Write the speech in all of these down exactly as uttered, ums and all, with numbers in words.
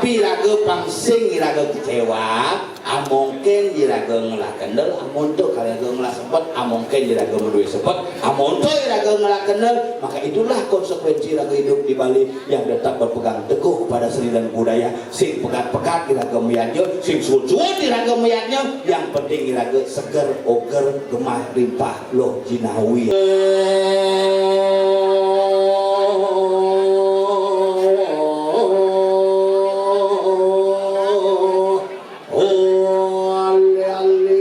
Iraga pang sing iraga kecewa, amun kén iraga ngelah kendel, amun teu iraga ngelah sempet, amun kén iraga madué sempet, amun teu iraga ngelah kendel, maka itulah konsekuensi iraga hidup di Bali yang tetap berpegang teguh kepada seni dan budaya. Sing pegat-pegat iraga mayadnya, sing suud-suud iraga mayadnya, yang penting iraga seger, oger, gemah, rimpah, loh jinawi. Oh, ale, ale.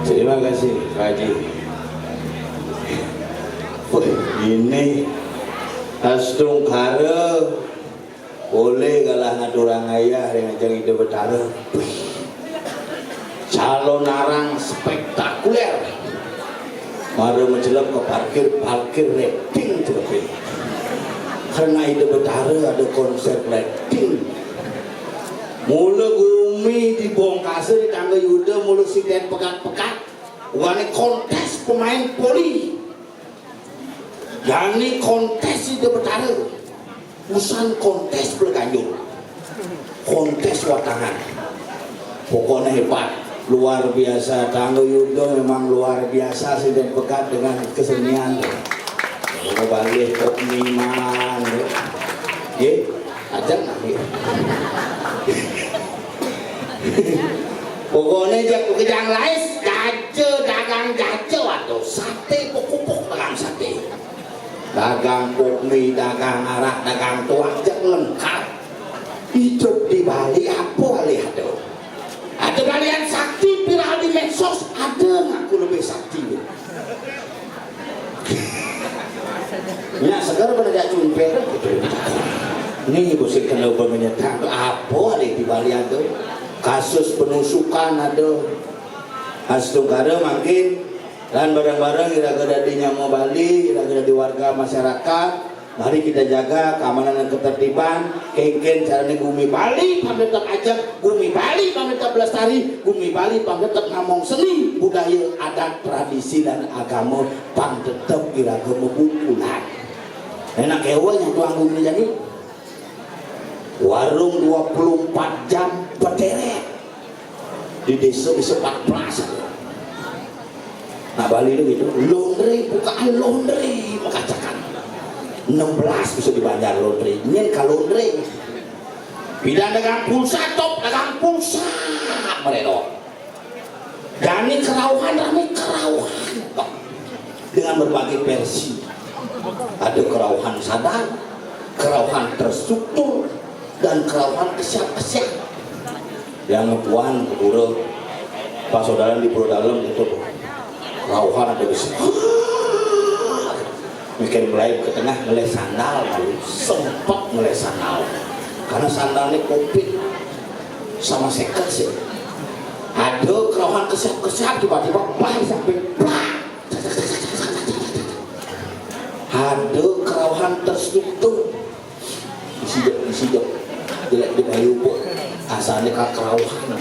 Terima kasih, Pak Haji. Wah, ini Astungkara boleh kalah ngaturang ayah ring ajeng Ida Betara. Wih, calonarang spektakuler. Mara macelep ka parkir, parkir rating celep. Karena Ida Betara ada konser rating. Mula gumi dibongkasa di Tangga Yuda, mula sidén pekat-pekat. Wani kontes pemain voli. Jani kontes Ida Betara. Usan kontes bleganjur. Kontes watangan. Pokoknya hebat. Luar biasa. Tangga Yuda memang luar biasa. Sidén pekat dengan kesenian. Oh, balik kok niman. Ye, ajeng nggih. Pokoknya jak kejang lais, jaja, dagang jaja, waduh, sate, pokok-pokok dagang sate. Dagang pok mi, dagang arak, dagang tuak, jak lengkap. Hidup di Bali apa alih ada? Ada balian sakti viral di medsos, ada ngaku lebih sakti. Nya seger pada jak cumpet gitu. Nih, mesti kena pemenyetang tu apa alih di Bali ada? Kasus penusukan ada. Astungkara mangkin, lan bareng-bareng iraga dadi nyama Bali, iraga dadi warga masyarakat, mari kita jaga keamanan dan ketertiban, kéngkén carané gumi Bali pang tetep ajeg, gumi Bali pang tetep lestari, gumi Bali pang tetep namong seni, budaya, adat, tradisi, dan agama pang tetep iraga mabungkulan. Enak kéweh nyatuang gumi jani. Warung dua puluh empat jam bedérék. Di désa bisa empat belas. Nah, Bali itu gitu, laundry, bukaan laundry, makacakan. Enam belas bisa di Banjar laundry, nyén ka laundry. Pidan dagang pulsa, top dagang pulsa, meréno. Jani kerauhan, ramé kerauhan. Dengan berbagai versi. Ada kerauhan sadar, kerauhan terstruktur, dan kerauhan kesiap-kesiap. Yang ngepuan ke pura, pas saudara di pura dalam gitu tuh. Kerauhan ada di sini. Mikir mulai ke tengah ngeleh sandal, lalu sempet ngeleh sandal. Karena sandalnya kopit sama seket sih. Ada kerauhan kesiap-kesiap, tiba-tiba bah sampai plak. Ada kerauhan terstruktur. Isi dek, isi dek. Jelek dek ayu, Bu. Asalnya kakerauhan.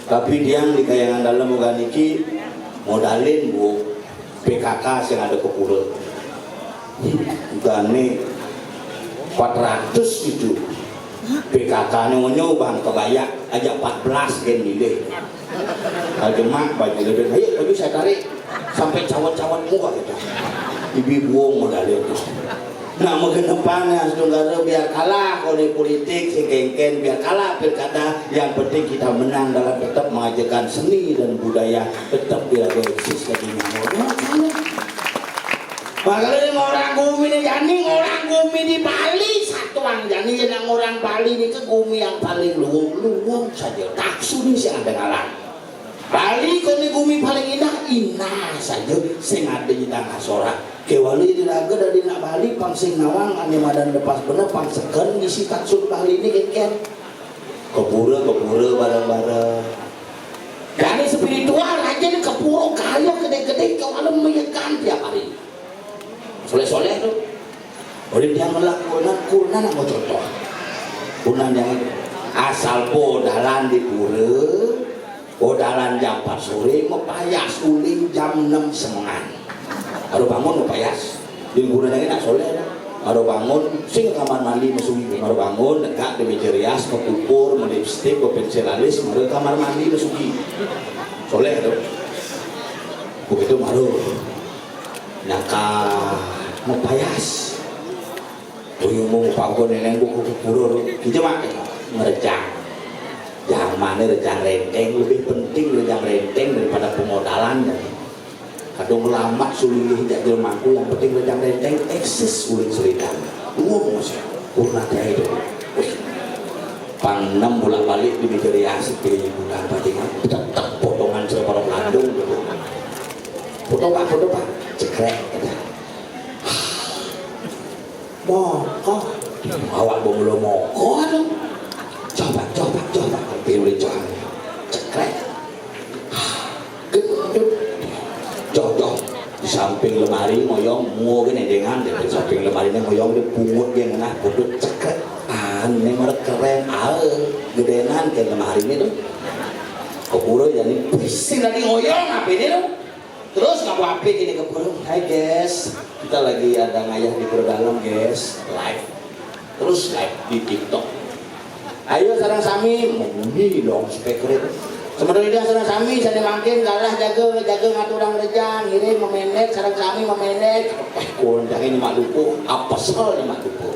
Tapi tiang di Kayangan Dalem ogan niki modalin, Bu, P K K sing ada ke pura. Gane empat ratus gitu. P K K-ne onyo bang kebaya aja empat belas gen milih. Aja mak baju lebih, ayo baju saya tarik sampai cawat-cawat muka gitu. Ibi buang modalnya tuh. Nah, menggenepana saudara, biar kalah oleh politik, si kengken, biar kalah pilkada, yang penting kita menang dalam tetap mengajarkan seni dan budaya, tetap biar eksis lagi. Makanya orang gumi nih, jani orang gumi di Bali satuang, jani yang orang Bali nih ke gumi yang paling luwung-luwung saja. Taksu nih sih ada ngalah. Bali kene gumi paling indah, indah saja sing ada di tanah sora. Kewalu ini raga dari nak Bali pang sing nawang ane madan lepas bener pang seken ngisi taksur Bali ini keken. Kepura, kepura bareng-bareng. Dari spiritual aja nih kepura kaya gede-gede kewalu meyekan tiap hari. Soleh-soleh tuh. Udah dia ngelakuin kurna nak mau contoh. Kurna yang asal po dalan di pura, po dalan jam empat sore, mau payas uling jam enam semengan. Baru bangun mau payas. Di kurna yang nak soleh. Baru bangun, sing kamar mandi masuk ibu. Baru bangun, dekat di meja rias, mau pupur, mau lipstick, mau pensil alis, baru kamar mandi masuk ibu. Soleh tuh. Begitu baru. Naka mepayas. Uyung mau pagon neneng buku pura tu. Kita mak ngerejang. Yang mana rejang renteng lebih penting rejang renteng daripada pemodalan. Kadang melamat sulih jak jelemaku yang penting rejang renteng eksis uling selidang. Uang masih kurna tiada itu. Wih. Pang enam bolak balik di meja rias pilih bukan patingan tetap potongan separuh kandung gitu. Foto pak, foto pak, cekrek kata. Moko, awak bong lo moko tu. Coba, coba, coba, pilih coba. Cekrek. Gendut. Jodoh di samping lemari ngoyong, mua gini dengan di samping lemari ini ngoyong di pungut dia ngena foto cekrek. Aneh merek keren, al gedenan ke lemari ini tu. Kepura jadi pusing lagi ngoyong apa ini tu. Terus ngaku apa gini kepura, "Hai guys, kita lagi ada ngayah di pura dalam guys, live." Terus live di TikTok. Ayo sareng sami, muni dong speaker itu. Sementara itu sareng sami, saya mangkin galah jaga jaga ngaturang rejang, ngiring memenet, sareng sami memenet. Eh, kuncang ini mak dupo, apa sel ini mak dupo?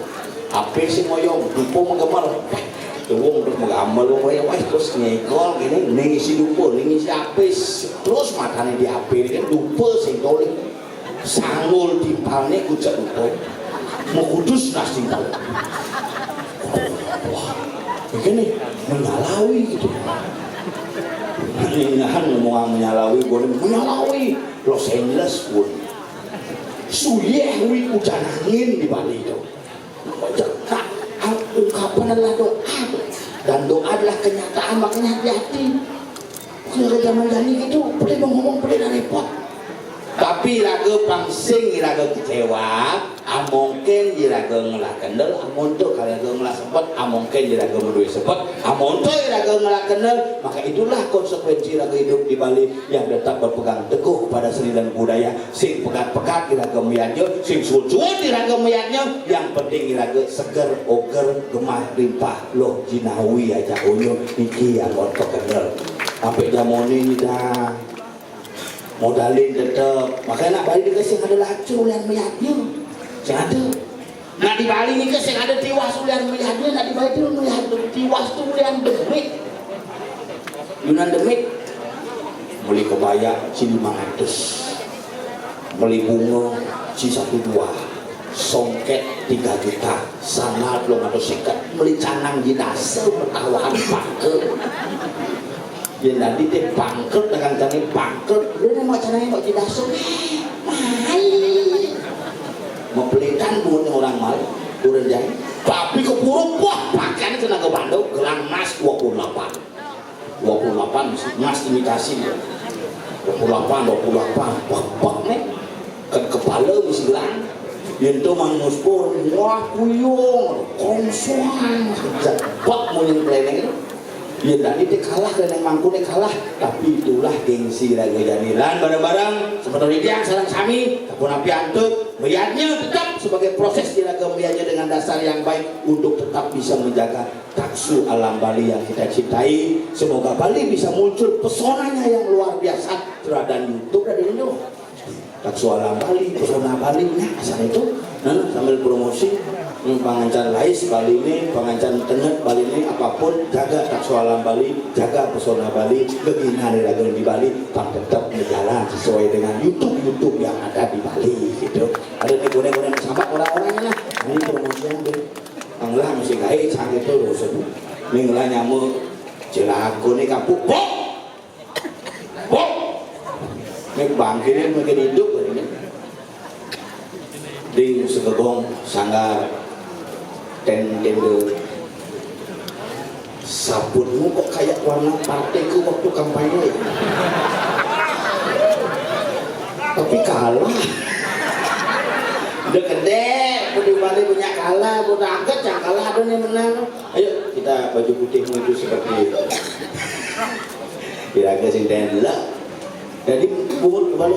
Apa sih ngoyong, dupo menggemel. Eh, tuwung terus menggamel, wah, wah, terus nyegol gini, ning isi dupo, ning isi apa? Terus matanya di apa ini kan dupo sing tolik. Sanggul timpalne kucek upo. Mekudus nas timpal. Wah, ini nih menyalawi gitu. Ini nahan ngomong menyalawi, gue menyalawi Los Angeles pun. Suyeh wi hujan angin di Bali itu. Nah, ungkapan adalah doa. Dan doa adalah kenyataan, makanya hati-hati. Kalau zaman jani gitu, boleh ngomong, boleh repot. Tapi iraga pang sing iraga kecewa, amonken iraga ngelah kendel, amonto iraga ngelah sepet, amonken iraga madué sepet, amonto iraga ngelah kendel, maka itulah konsekuensi iraga hidup di Bali yang tetap berpegang teguh kepada seni dan budaya. Sing pegat-pegat iraga mayadnya, sing suud-suud iraga mayadnya, yang penting iraga seger, oger, gemah, limpah, loh jinawi aja unyun, niki ya konsekuensi kendel. Sampai jamoné ini dah. Modalin tetep. Makanya nak Bali nika sing ada lacur ulian mayadnya. Sing ada. Nak di Bali nika sing ada tiwas ulian mayadnya, nak di Bali itu mayad tiwas tuh ulian demit. Yunan demit. Beli kebaya ci lima ratus. Beli bunga ci satu dua. Songket tiga juta. Sandal belum atau seket. Beli canang di dasa bertawahan pakai. Yén dadi té bangkrut, dagang jané bangkrut, lho nek mau jenengé mau didasung. Mahal. Mepelitan buatnya orang mal, urang jané. Tapi kepuruk, wah, pakaiannya tenaga bandel, gelang emas dua puluh delapan. Dua puluh delapan, emas imitasi. Dua puluh delapan, dua puluh delapan, bak-bak nih. Kan kepala mesti gelang. Yén to mang muspur, wah, kuyung, kongsoan. Bak monyén klénéng. Yén dadi té kalah, klénéng mangkuné kalah, tapi itulah gengsi raga jani. Lan bareng-bareng, semeton titiang sareng sami, sapunapi antuk, melihatnya tetap sebagai proses di raga melihatnya dengan dasar yang baik untuk tetap bisa menjaga taksu alam Bali yang kita cintai. Semoga Bali bisa muncul pesonanya yang luar biasa. Teladan YouTube ada di Indo. Taksu alam Bali, pesona Bali, nah, asal itu, nah, sambil promosi, hmm, pangancan lais Bali ini, pangancan tenget Bali ini, apapun, jaga taksu alam Bali, jaga pesona Bali, gegina di raga di Bali, pang tetap berjalan sesuai dengan YouTube, YouTube yang ada di Bali, gitu. Ada di gone-gone sahabat orang-orangnya lah, ini promosi yang di, panglah mesti gaé, sang itu, rusun, minggu lah nyamuk, cilaka nih kapuk, bok! Bok! Nek bangkiré makin hidup ini. Ding segegong sanggar ten tende. Sabunmu kok kayak warna partai ke waktu kampanye ya? Tapi kalah. Udah gede, udah balik punya kalah, udah angkat yang kalah ada nih menang. Ayo kita baju putih menuju seperti itu. Kira-kira sing ten lah. Jadi, pungut kembali.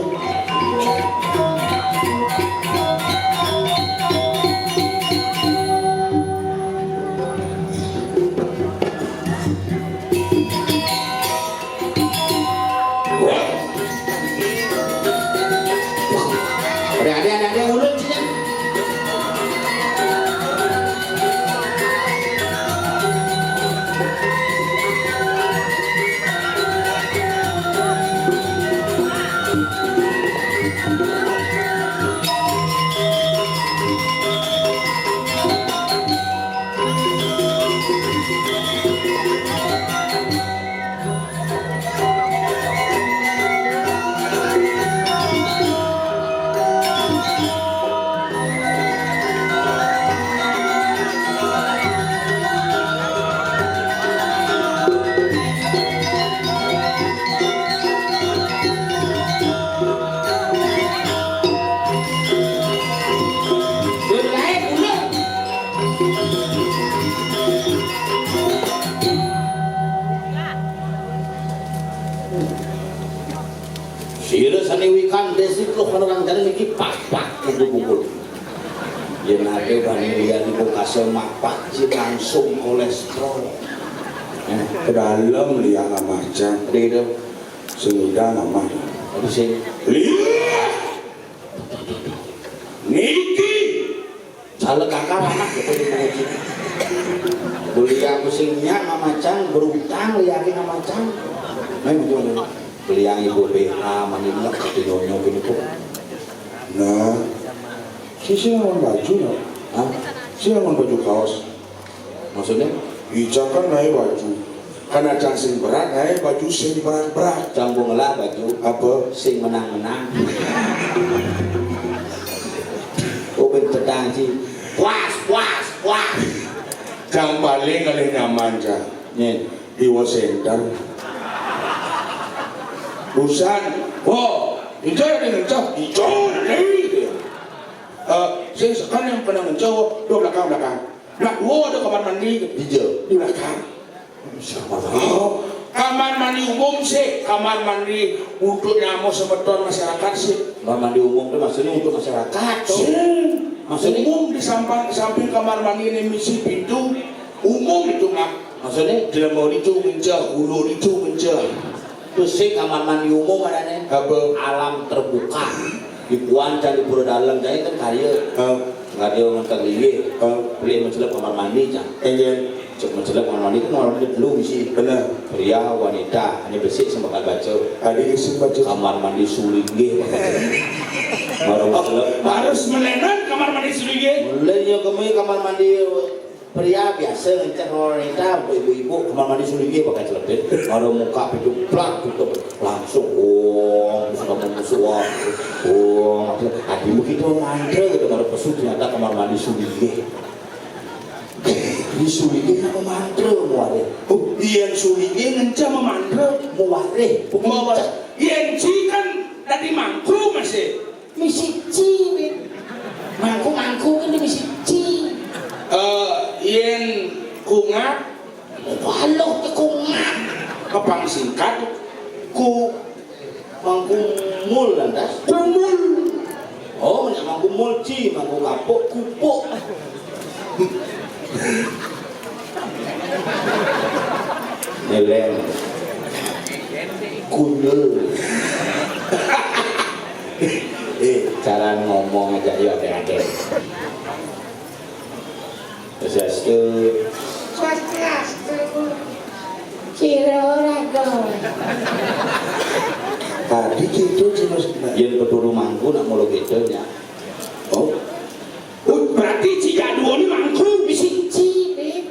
Ada, ada, ada, ada, ulun sini. Sira sané wikan desi teluk kana rang jalan iki papak kudu pukul. Yén ada bani liya di Bekasi mapak si langsung kolesterol. Eh, ke dalam liya ngamacang. Ada gitu. Sing udah mama. Tapi sih. Liya. Niki. Salah kakak anak gitu di pengaji. Beli aku sing nyak ngamacang, berutang liya ngamacang. Nah, gitu. Beli yang ibu B H, mani enak, kata nyonya gini tuh. Nah, sisi yang baju, no? Hah? Si yang baju kaos. Maksudnya? Ica kan naik baju. Kan acan sing berat, naik baju sing berat-berat. Campung lah baju. Apa? Sing menang-menang. Oh, ben pedang sih. Puas, puas, puas. Yang paling kali nyaman, Cak. Nih. Di Washington. Busan, wo, Ngenca, ngenca, ijo, eh, sing sekan yang kena ngenca, dua belakang, belakang. Nak, ada kamar mandi, di belakang. Oh, kamar mandi umum sih, kamar mandi untuk nyamo semeton masyarakat sih. Kamar mandi umum itu maksudnya untuk masyarakat, toh. Sih. Maksudnya? Umum di samping, samping kamar mandi ini misi pintu umum itu, Mak. Maksudnya? Jelema itu ngenca, hulu itu ngenca. Terus sih kamar mandi umum adanya. Apa? Alam terbuka. Di puan can di pura dalam, jadi kan karya. Hah? Karya ngantar liye. Hah? Beli mencelep kamar mandi, can. Iya. Cek mencelep kamar mandi kan orang itu dulu sih. Benar. Pria, wanita, ini besik sing bakal baca. Ada isi baca. Kamar mandi sulinggih bakal. Baru mencelep. Harus melenan kamar mandi sulinggih. Mulai ya kami kamar mandi pria biasa ngencet, wanita, ibu-ibu, kamar mandi sulinggih bakal celepit. Baru muka pintu plak tutup. Langsung, oh, suka memusuh. Oh, ati begitu mantra gitu, baru pesu ternyata kamar mandi sulinggih. Di sulinggih nama mantra muare. Oh, iya sulinggih ngenca memantra. Muare, bukan muare. Iya, kan tadi mangku masih. Misi ci, Win. Mangku-mangku kan di misi ci. Eh, yen kungap. Waluh, kungap. Kepang singkat, ku mangku mul lantas. Kumul. Oh, nek mangku mul ci, mangku kapuk, kupuk. Nilai. Kunyul. Eh, cara ngomong aja ya, hati-hati. Swastiastu. Swastiastu. Kira ora, Gon. Tadi gitu terus. Yen peturu mangku nak mulu gitu ya. Oh. Oh, berarti jika dua ini mangku. Siji, Bib.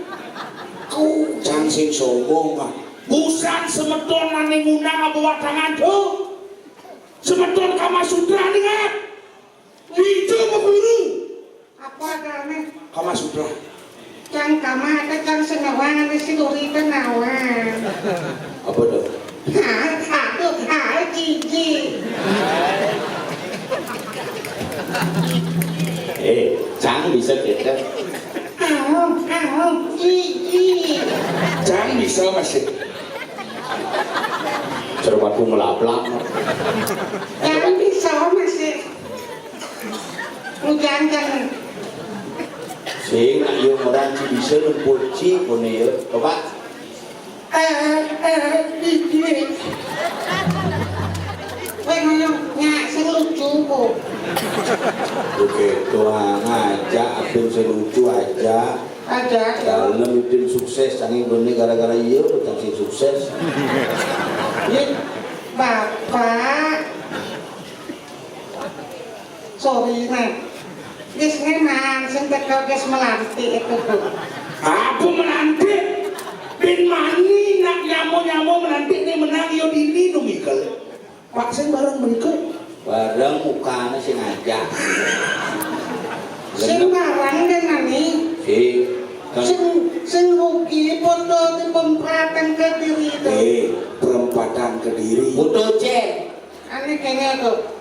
Ku cang sing sombong, ah. Busan semeton nane ngundang apa watangan, tuh? Semeton Kama Sutra, dengar. Itu guru. Apa adane? Kama Sutra. Cang Kama, ada cang senawang, ada si Dori kenawan. Apa tuh? Ha, aduh, ha, cici. Eh, cang bisa kita. Au, au, cici. Cang bisa masih. Cerwatu melaplak. Cang bisa masih. Ujan kan. Sing, ayo orang ci bisa lempur ci, kone ya. Coba. Eh, eh, iki. Kowe ngono nyak sing lucu kok. Oke, tuh ngajak abin sing lucu aja. Aja. Dalem tim sukses, canggih bener gara-gara iya, kok canggih sukses. Iya, Bapak. Sorry, Nek. Wis ngenan, sing teko wis melantik itu, Bu. Aku melantik? Bin mani nak nyamo-nyamo melantik nih menang yo dini no Michael. Pak sing bareng mereka. Bareng mukanya sing aja. Sing bareng deh nani. Si. Sing, sing rugi foto di pempratan Kediri itu. Eh, perempatan Kediri. Foto cek. Aneh kayaknya tuh.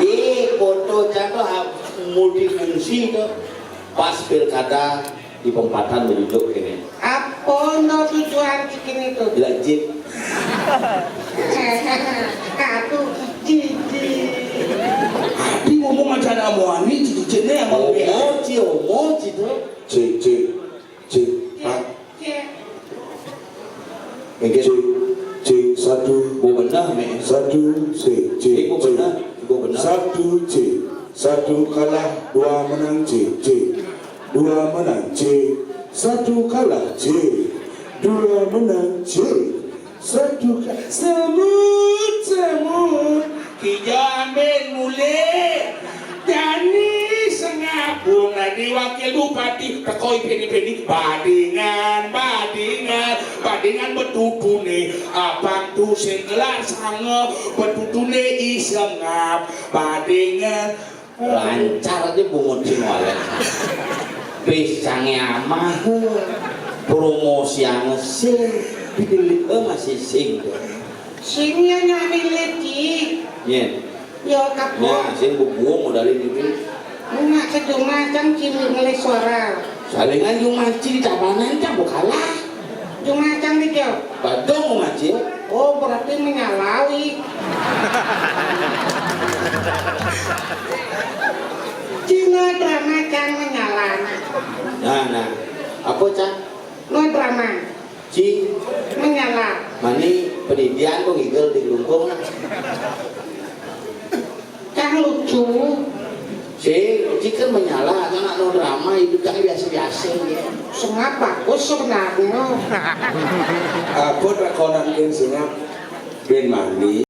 Di foto cakep multifungsi to. Pas pilkada di pempatan menunjuk kene. Apa no tujuan bikin itu? Jelajit. Aku jiji. Tapi ngomong aja ada mau ani jiji ne yang mau. Omo ci, omo ci to. Cek, cek, cek. Pak. Oke. Cek, cek, satu. Bu benar, Mek. Satu, cek, cek, cek. Bu benar, bu benar. Satu, cek. Satu kalah, dua menang, cek, cek. Dua menang, cek. Satu kalah, cek. Dua menang, cek. Satu kalah. Semut, semut. Kijang bin mulih. Jani sengabung dadi wakil bupati teko ipin-ipin badingan, badingan, badingan betutune abang tu sing gelar sange betutune isengap badingan. Lancar aja bungut sing oleh. Pisange amah promosiane sing pilih masih sing. Sing ya nyamile, Ci. Nyen. Yo kapo. Nya, sing bebuang modalin iki. Nggak sejumah cang cili ngelih suara. Salingan jumah Ci di tabanan cang bukalah. Jumah cang di kyo. Badong jumah Ci. Oh, berarti menyalawi. Cina drama cang menyalan. Nah, nah. Apa cang? No drama. Ci, menyala. Mani pendidian kok ngigel di Klungkung nah. Cang lucu. Si, Ci kan menyala, kan anak no drama itu cang biasa-biasa ya. Sengap bagus sebenarnya. Apa drakonan kan sengap ben mani?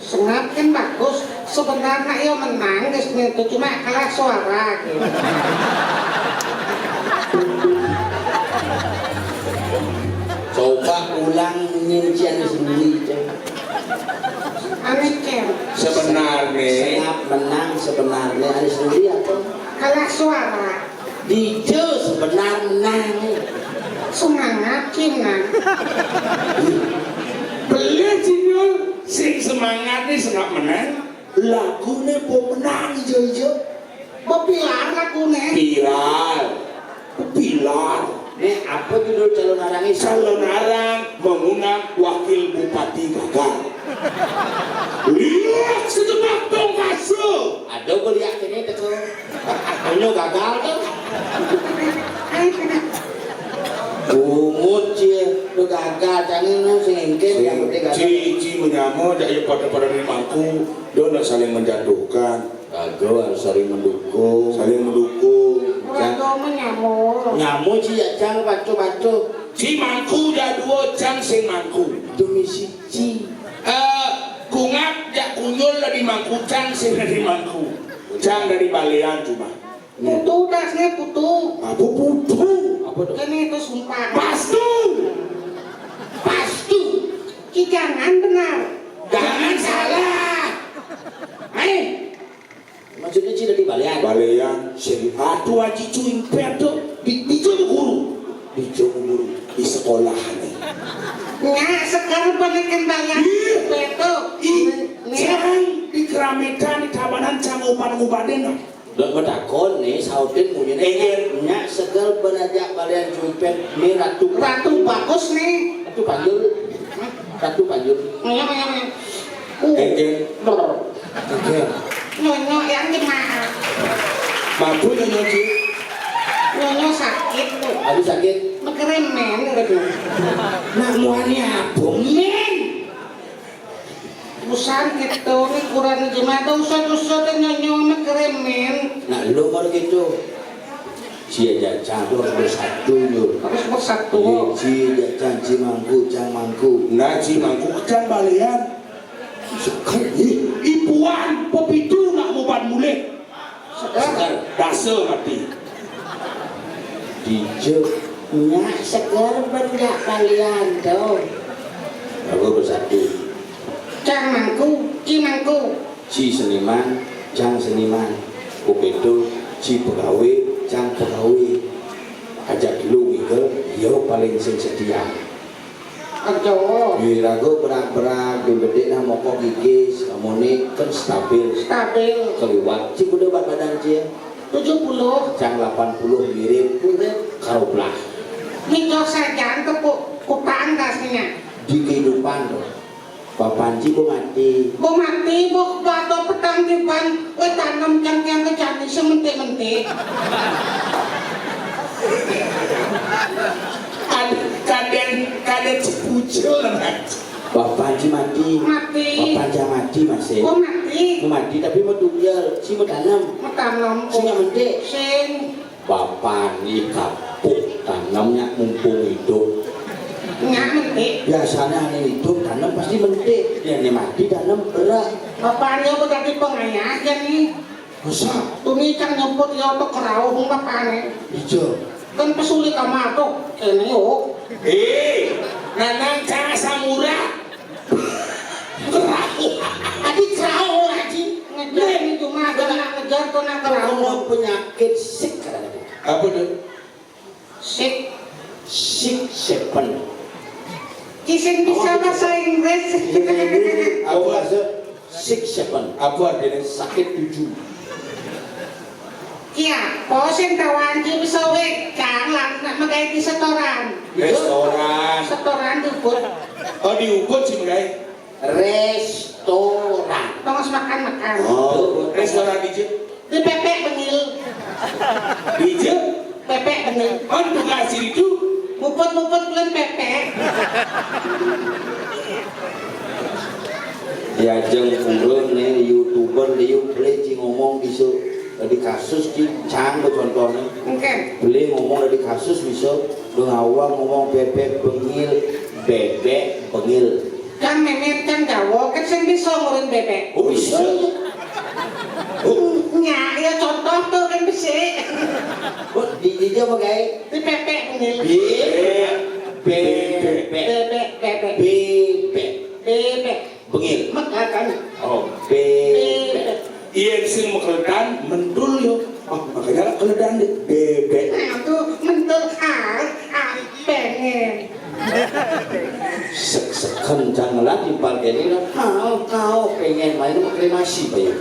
Sengap kan bagus. Sebenarnya ya menang guys itu cuma kalah suara gitu. Coba ulang nyincian sendiri, Ceng. Aneh, Ceng. Sebenarnya. Sengap menang sebenarnya, aneh sendiri apa? Kalah suara. Dijo sebenar menang. Semangat, Cina. Beli, Cinyul, sing semangat nih, sengap menang. Lagune po menang ijo-ijo. Bepilar lagune. Pilar. Pilar. Nek apa judul calon arang ini? Calon arang mengundang wakil bupati gagal. Lihat sejenak dong kaso. Ada beliak ini teko. Onyo gagal tuh. Bungut cie, lu gagal, jangan lu sing engke, yang penting gagal. Ci, Ci menyamo, jak ya pada-pada ni mangku, dia nak saling menjatuhkan. Gagal harus saling mendukung. Saling mendukung. Orang tua menyamo. Nyamo Ci ya cang baco-baco. Ci mangku, jak dua cang sing mangku. Demi si Ci. Eh, kungap jak kunyul dari mangku, cang sing dari mangku. Cang dari balian cuma. Putu dasnya putu. Apa putu? Apa tuh? Ini itu sumpah. Pastu. Pastu. Ki jangan benar. Jangan salah. Hai. Maksudnya Ci dari balian. Balian. Sing atu aji cuing pedo. Di di cuing guru. Di cuing guru. Di sekolah nih. Nya sekarang banyak yang balian. Ih. Pedo. Ih. Nih. Cang di keramitan di tabanan cang upan ngubaden. Dok betakon nih, sautin punya nih. Nya seger berajak balian cuing pet. Nih ratu. Ratu bagus nih. Ratu panjul. Ratu panjul. Ngeyang, ngeyang, ngeyang. Uh. Engke. Brr. Engke. Nyonyo yang gimana? Mampu nyonyo, Ci? Nyonyo sakit tuh. Aduh, sakit. Mekeremen gitu. Nak muani apa, men? Usan gitu, ini kurang gimana? Usah, usah deh nyonyo mekeremen. Nah, lu kalau gitu. Cia jajan tuh harus bersatu, Yul. Harus bersatu. Iya, Ci jajan, Ci mangku, cang mangku. Nah, Ci mangku, cang balian. Sekali, ibuan, pepitu nak mubat mulih. Sekar. Dasa mati. Dijo. Nya segar benda balian tuh. Aku bersatu. Cang mangku, Ci mangku. Ci seniman, cang seniman. Upedo, Ci pegawe, cang pegawe. Ajak lu Michael, yo paling sing setia. Aduh. Di rago berak-berak, di bedik nah mokok gigis, amone kan stabil. Stabil. Keliwat, Ci kudu bat badan Ci. Tujuh puluh. Cang delapan puluh mirip. Mirip. Karo blah. Niko sajan tepuk kutang dasnya. Di kehidupan tuh. Bapanji bo mati. Bo mati, bo bado petang tiban, we tanem cang tiang kejani sementik-mentik. Kad-, kaden, kaden sepucul, Mas. Bapanji mati. Mati. Bapanji mati, Mas, eh. Bo mati. Bo mati, tapi mau tunggal, Ci mau tanem. Mau tanem. Sing nggak mentik. Sing. Bapak ni kapuk tanemnya mumpung hidup. Nggak mentik. Biasanya ane hidup tanem pasti mentik. Yang ane mati tanem berat. Bapaknya udah di pengayah aja nih. Masa? Tuni cang nyemput ya otak kerauh bapaknya. Ijo. Kan pesuli kamar tuh. Ini yuk. Eh, nanang cang samura. Kerauh. Adi kerauh, Haji. Ngejar itu mah, kena ngejar, kena kerauh. Kena penyakit sik, katanya. Apa tuh? Sik. Sik seven. Isin bisa bahasa Inggris. Apa bahasa? Six seven. Apa artinya sakit tujuh? Iya, kok sing tawang ki bisa wékang lan nak megai di setoran. Restoran. Setoran di Ubud. Oh, di Ubud sih megai. Restoran. Tongos makan-makan. Oh, restoran di Jep. Di pepek bengil. Di Jep. Pepek bengil. Oh, di kasih itu. Muput-muput bulan pepek. Ya jeng purun nih youtuber liu beli ci ngomong isu di kasus ci cang contohnya. Mungkin. Beli ngomong di kasus bisa ngawang ngomong bebek bengil, bebek bengil. Kan memet kan gawo kan sing bisa ngurun bebek. Oh bisa. Oh. Nya ya contoh tuh kan bisa. Oh di di dia pakai. Di pepek bengil. Bebek. Bebek. Bebek bebek. Bebek. Bebek. Bengil. Mekatan. Oh, bebek. Bebek. Iya sing mekeledan mentul yo. Oh, makanya lah keledan deh. Bebek. Nah, tuh mentul ah, ah, pengen. Sekencang lah di parkir ini lah. Kau kau pengen main sama kremasi bayu.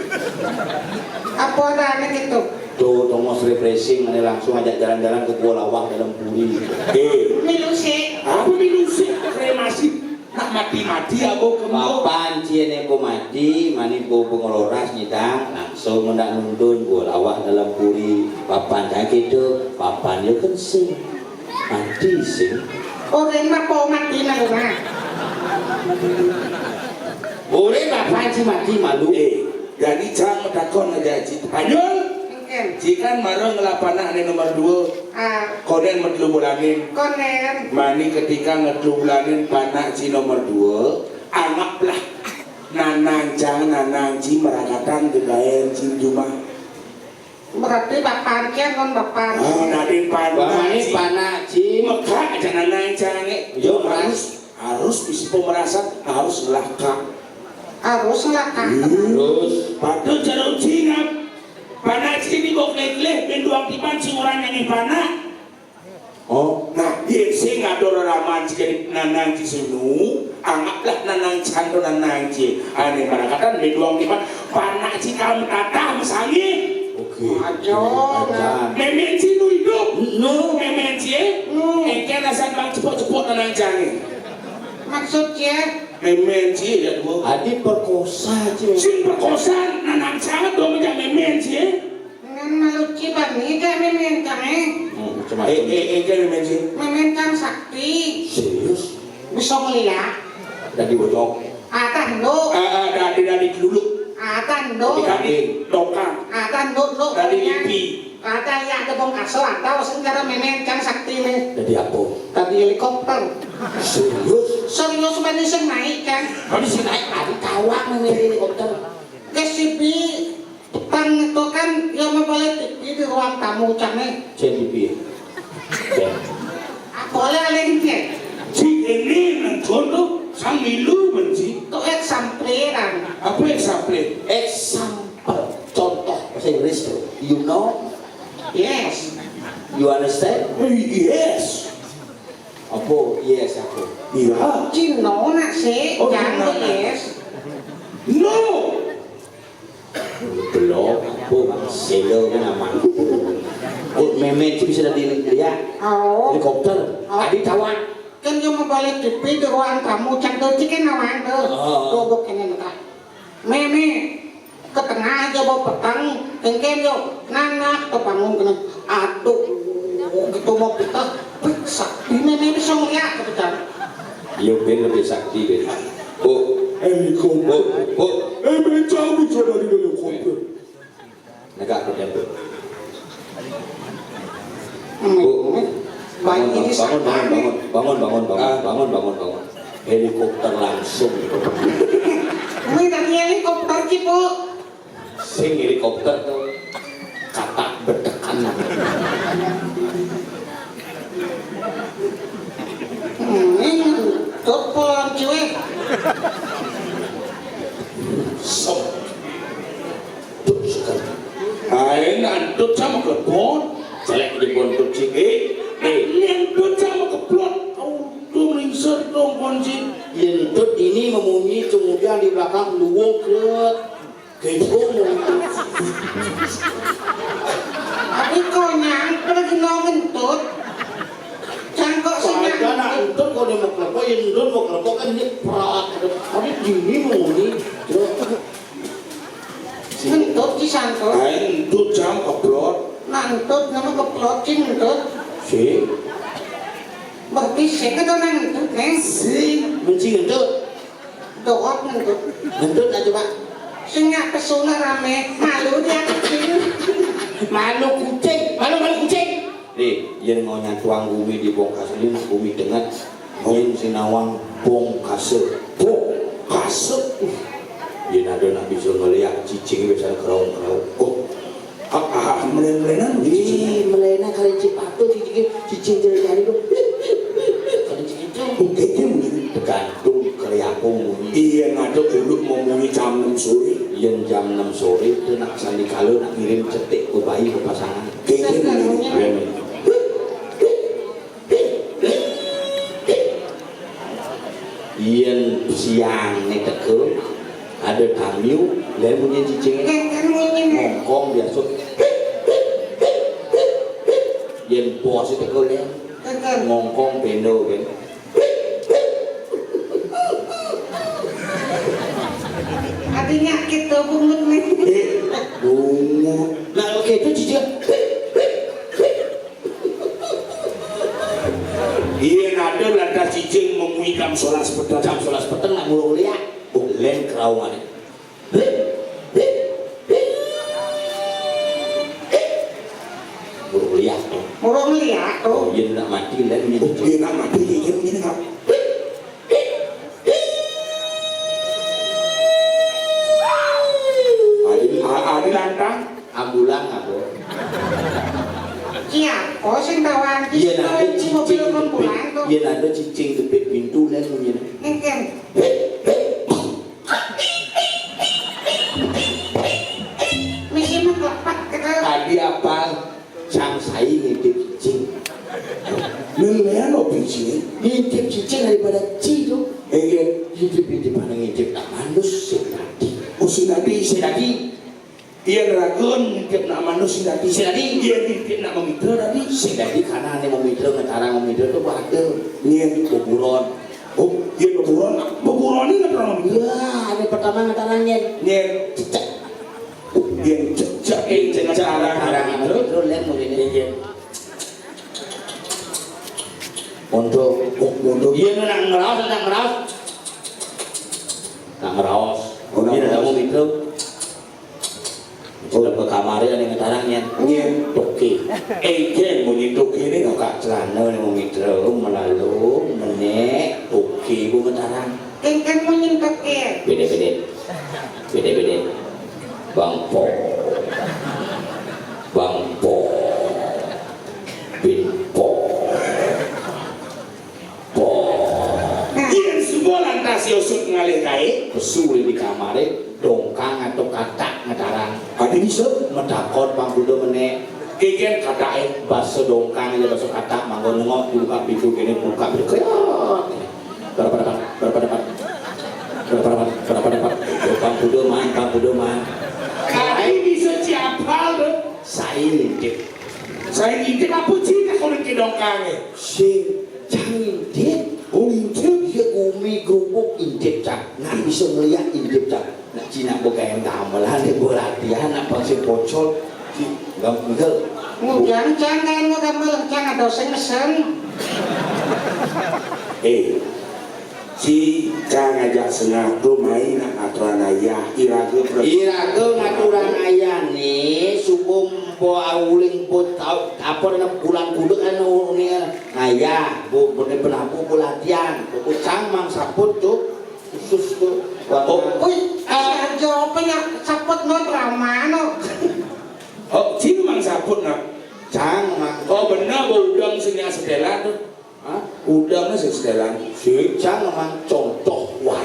Apa ada gitu? Tuh, tongos refreshing, ini langsung ajak jalan-jalan ke Gua Lawah dalam Puri. Eh, milu sih. Apa milu sih? Kremasi. Nak mati-mati aku kemo. Papan ciene ko mati, mani ko pengeloras nyidang, langsung ndak nuntun, gua lawah dalam puri. Papan saya gitu, papan yo kensing. Mati sing. Orang mah po mati nang rumah. Orang papan si mati malu. Eh, jadi jangan takon aja Haji Panyul. Mungkin. Jikan marang ngelapanak ane nomor dua. Ah. Konen medlu bulanin. Konen. Mani ketika ngedlu bulanin panak ci nomor dua, anggaplah nanang cang nanang ci merakatan gegaen ci jumah. Berarti bapak cang kon bapak. Ah, dadi panak ci. Panak ci. Mekak aja nanang cang. Yo, harus, harus bisi pemerasan, harus ngelakak. Harus ngelakak. Terus. Patut jero cingap. Panak ci ni kok leleh, ben duang tipan sing ora nyanyi panak. Oh, nah, yen sing ngatur raman sing nanang ci sunu, anggaplah nanang canto nanang ci. Ane marakatan ben duang tipan panak ci kaum tatah mesangi. Oke. Aja. Memen ci nu hidup. Nu. Memen ci. Nu. Engke alasan bang cepok-cepok nanang cange. Maksud ci? Memen ci ya dua. Adi perkosa ci. Sing perkosa nanang cange dong meja memen ci. Ngan malu ci bani ka memen kang eh. Hmm, cuma eh eh eh ka memen ci. Memen kang sakti. Serius? Bisa ngeliat. Dadi bocok. Atah nduk. Ah, ah, dadi dadi dulu. Atah nduk. Dadi dokang. Atah nduk nduk. Dadi lipi. Atah ya ada bong kaso atau sing cara memen kang sakti ne. Dadi apa? Dadi helikopter. Serius? Serius bani sing naik kan? Bani sing naik tadi tawang memen helikopter. Kesipi petang itu kan ya mau boleh di, di ruang tamu cang eh. Jadi piye? Ah, boleh alih piye? Ci ini nang contoh sang milu benci. Itu eksampleran. Apa eksampler? Example, contoh bahasa Inggris tuh. You know? Yes. You understand? Yes. Apa yes apa? Iya. Cino nak sih, oh, jangan yes. No. Belum, aku selo kan aman. Kok memen sih bisa dadi lihat? Oh. Helikopter. Oh. Adi tawang. Kan dia mau balik T V di ruang tamu, cak doci kan nawang tuh. Oh. Tuh bukannya entah. Meme ke tengah aja bawa petang, engken yo nanak tebangun kena. Aduh, gitu mau kita. Wih, sakti meme bisa ngeliat kebetulan. Yo ben lebih sakti ben. Oh, eh kok. Oh, oh. Eh ben jauh bisa dari helikopter. Negak aku jatuh. Hmm. Bu, bangun, bangun, bangun, bangun, bangun, bangun, bangun, bangun, bangun, bangun. Helikopter langsung. Ini dari helikopter ki, Bu. Sing helikopter tuh kata betekan. Hmm, ini tuh pulang cuy. Sok. Duk sekali. Ae nantut sama klepon. Celek di bontot siki. Eh, nantut sama keplot. Auto melingsir dong. Yén entut ini memunyi, kemudian di belakang luwung, krut. Gedung. Tapi kok nyangkut lagi no ngentut. Cangkok sing nyangkut. Entut kok dia mau kelepok, yén entut mau kelepok kan dia prak. Tapi ini memunyi. Ngentut ki sangkut. Ae entut jam keblot. Nantut nama keblot ki ngentut. Si. Mbah bisik itu nang ngentut, Neng. Si, benci ngentut. Doot ngentut. Ngentut aja, Pak. Sing nyak pesona rame, malu dia kucing. Malu kucing, malu, malu kucing. Nih, yén mau nyatuang bumi di bongkas ini, bumi denget. Yén sinawang bongkase, bongkase. Yén ada nak bisa ngeliat cicing bisa keraung-keraung. Oh, ah, ah, melen-melenan. Ih, melena kali cipatu cicing, cicing jari-jari tuh. Kali cicing tuh. Oke, dia mungkin. Tergantung kali apa munyi. Iya, ada dulu mau munyi jam enam sore. Yén jam enam sore itu nak sandikala nak ngirim cetik ke bayi ke pasangan. Oke, dia mungkin. Iya, mungkin. Yén siangé teka, ada tamu, lén munyi cicingé. Kan, kan munyi, Nek. Ngongkong biasa. Yén bosé teka, lén. Kan, kan. Ngongkong bendo, kan. Artinya kita bungut, Nek. Eh, bungut. Nah, oke, itu cicing. Iya, ada lantas cicing memunyi jam sebelas peteng. Jam sebelas peteng nak murung liak. Oh, lén keraungané. Murung liak tuh. Murung liak tuh. Oh, iya, nak mati, lén. Oh, iya, nak mati, iya, iya, nak. Adi, a-, adi lantang. Ambulan apa? Iya, oh sing tawang. Iya, nanti cicing mobil ambulan tuh. Iya, nanti cicing depit pintu, lén, munyi. Ngeken. Mesti mengkelepak gitu. Adi apal? Cang sai ngintip cicing. Lelean opo cicing? Ngintip cicing daripada ci tuh. Enggak. Ngintip-ngintip, mana ngintip nak manus sing dadi. Oh, sing dadi. Sing dadi. Iya, neragun ngintip nak manus sing dadi. Sing dadi. Iya, ngintip nak mamitra dadi. Sing dadi karena ane mamitra ngetarang mamitra tuh waduh. Nyen beburon. Oh, iya beburon. Beburon ini ngetarang mamitra. Iya, ane pertama ngetarang nyen. Nyen. Cecek. Yen jejak, yen jejak arah arah itu, terus lek mrene. Nggih. Untuk, oh, untuk. Yen nak ngeraos, nak ngeraos. Nak ngeraos. Oh, nak ngeraos. Yen ada mau itu. Sudah ke kamar ya, ning ngetarang ya. Nggih. Oke. Eh, yen munyi toke ini kok gak celana ning wong itu, melalu, menek, toke, bu ngetarang. Engkén munyin toke. Bede-bede. Bede-bede. Bang Po. Bang Po. Bin Po. Po. Yen suba lantas Yusuf ngalih kae, kesu di kamare, dongkang atau katak ngetarang. Adi bisa? Metakon Bang Budo menek. Keken katake, basa dongkang aja basa katak, manggon nengok, buka pintu kene, buka pintu. Kriot. Berapa dapat? Berapa dapat? Berapa dapat? Berapa dapat? Bang Budo man, Bang Budo man. Kali bisa ciapal tuh. Saya ngintip. Saya ngintip apa sih nak kalau ke dongkang eh? Sing, jangan ngintip. Oh, ngintip. Ya umi gerubuk ngintip cak. Nah, bisa ngeliat ngintip cak. Nak Cina bukan yang gamelan, dia buat latihan, apa sih pocol? Sing, enggak, enggak. Ngujang cang, kan mau gamel, cang ada sing mesen. Eh, si cang ngajak sengah tu main nak aturan ayah, iraga pre- Iraga ngaturan ayah ni, suku mpo auling mpo tau, apa nama bulan kuda kan ni ayah, bu, bu ni penapu bu latihan, bu cang mang saput tu, khusus tu. Oh, oi, ah, jawabnya saput no drama no. Oh, cing mang saput nak. Cang mang. Oh, benar, bu udang sini setelan tu. Hah? Udang sing setelan. Si cang mang contoh. Wah.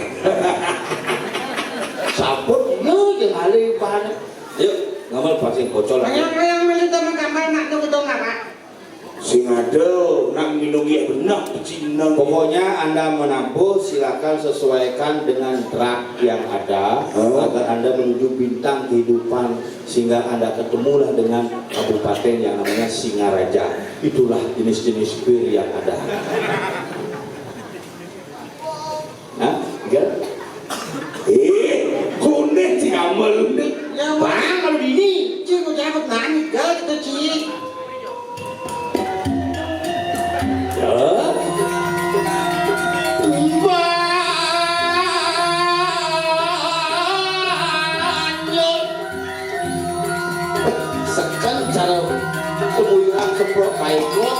Saput, iya, yang alih bahan. Yuk, ngambil pasing bocor lagi. Ayang, ayang, melu teman kamar, nak tunggu dong, Pak. Sing ada, nak minum ya bener. Nah, Cina. Pokoknya Anda menabuh, silakan sesuaikan dengan truk yang ada, agar Anda menuju bintang kehidupan, sehingga Anda ketemulah dengan kabupaten yang namanya Singaraja. Itulah jenis-jenis bir yang ada. Hah? Enggak? Eh, konek si Kamal ni. Ya, Bang, kalau dini. Cik, kau jangan nangis, gal kita, Cik. Ya. Banyak. Seken cara kemuyuran semprot baik lo.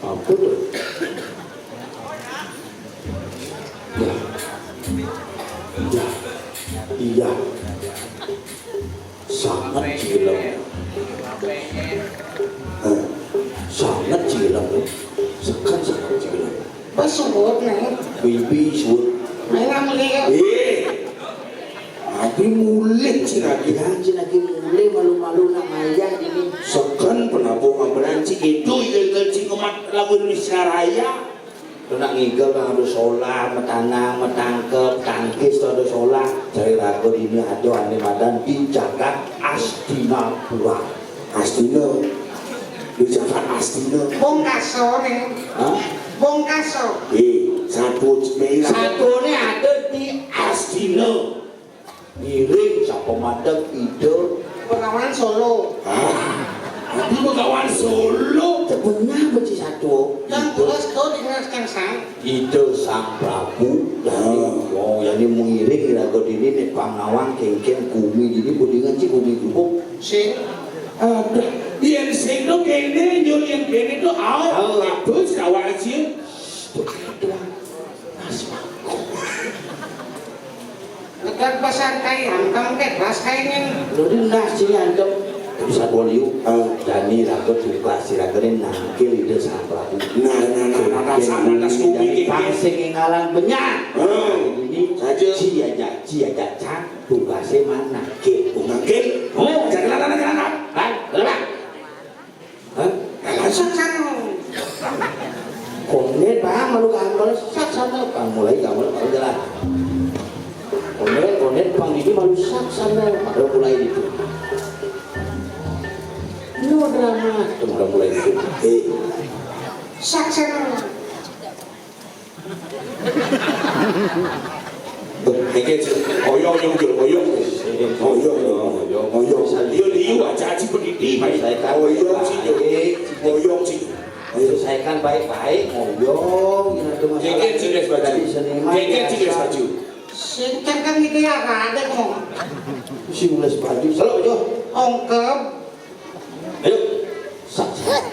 Ampun. Ya. Ya. Iya. Sangat cilem. Eh, sangat cilem. Sekan sangat cilem. Pas suut, Neng. Bibi suut. Neng, ngambil ya. Eh. Tapi mulih si Ragi. Jangan si Ragi mulih, malu-malu nak ayah ini. Seken penabuh ngamberan si itu, ya, kan si ngemat lagu Indonesia Raya. Lu nak ngigel kan ada solah, metanang, metangkep, tangkis tuh ada solah. Cari raga ini ada ane madan di Jagat Astinapura. Astina. Di Jagat Astina. Bongkaso nih. Hah? Bongkaso. Eh, satu. Satu nih ada di Astina. Ngiring sapa madeg Ida Bengawan Solo. Ah, Ida Bengawan Solo. Benar beci satu. Yang tulis kau dengan kang sang. Ida Sang Prabu. Jadi, oh, jadi mengiring raga dini nek pangawang kengkeng gumi dini, kudingan ci gumi gubuk. Sing. Ada. Yang sing no kene, nyul yang kene tuh, ah, ah, bagus, kawan sih. Tuh, tuh. Mas Mangkok. Ngetan pasar kai, angkang ke, ras kai ngin. Lu di nas sini, antem. Bisa boleh yuk. Ah. Dani raga tugas, si raga ini nangkil ide sampah. Nah, nah, nah, nah, nah, sama, nah, Scoopy, dari pang sing ngalang benyang. Ah. Ini saja. Ci aja, ci aja, cang. Tugasnya mana? Nangkil. Oh, nangkil. Oh, jangan, jangan, jangan, jangan. Hah? Hah? Saksana. Konet, Bang, malu gambar saksana. Bang, mulai gambar, baru jalan. Konet, konet, Bang, ini malu saksana. Baru mulai itu. Ini mau drama. Itu baru mulai itu. Eh. Saksana. Niki, oyong, oyong, oyong. Oyong, oyong, oyong. Liu, liu, aja, aja, pendidik, Pak. Saya tahu. Oyong, sih, yo. Oyong, sih. Ayo, saya kan baik-baik, ngoyong, gitu, Mas. Niki, sih, les baju. Tadi seniman, niki, sih, les biasa. Baju. Sing kan itu ya, ada kok. Si les baju. Selalu, yo. Ongkep. Ayo. Sak, sak.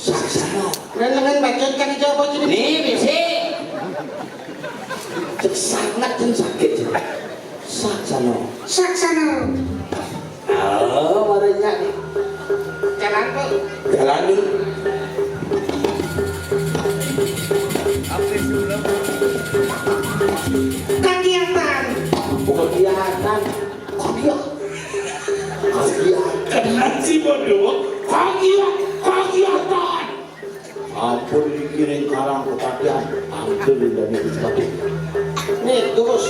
Saksana. Renengan bacot kan jawab aja nih. Nih, bisi. Cek sangat dan sakit. Saksana. Saksana. Oh, warnanya nih. Jalan dulu. Kegiatan. Bukan kegiatan. Kegiatan. Kegiatan. Kena si bodoh. Kegiatan. Kegiatan. Ampun, dikirim karang kepagian. Ampun, udah nih, sepatu. Nih, terus.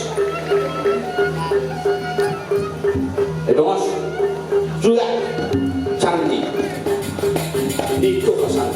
Eh, Mas. Sudah. Canggih. Itu pesan.